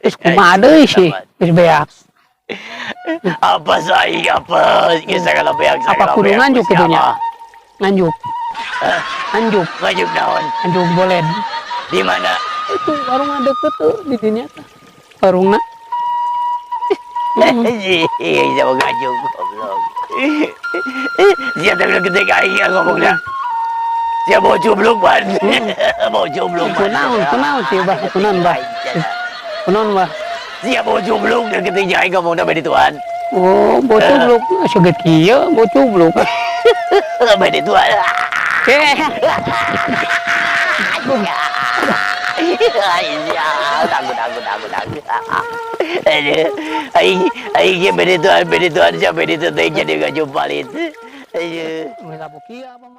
Geus kumaha deui sih, geus beak. Apa saya apa? Geus sagala beak Apa sagala kudu beak. nganjuk kitu nya? Nganjuk. Nganjuk, Nganjuk naon? Nganjuk boled. Di mana? Itu warungna deket tuh di dinya tah. Warungna. Iya, sama nganjuk goblok. Sia teh gede ka aing ngomongna. Sia mau cubluk ban. Mau cubluk ban. Kunaon, kunaon sih, Bah? Kunaon, Bah? Kunaon, Bah? Sia mau cubluk dan gede aing ngomongna bade tuan. Oh, bau cubluk. Seget kieu bau cubluk. Bade tuan. Eh, Iya, takut, takut, takut, takut. Aduh, aing, aing ge bade tuan, siapa bade tuan teh jadi ngajumpalit. Aduh. Geus kieu apa mah.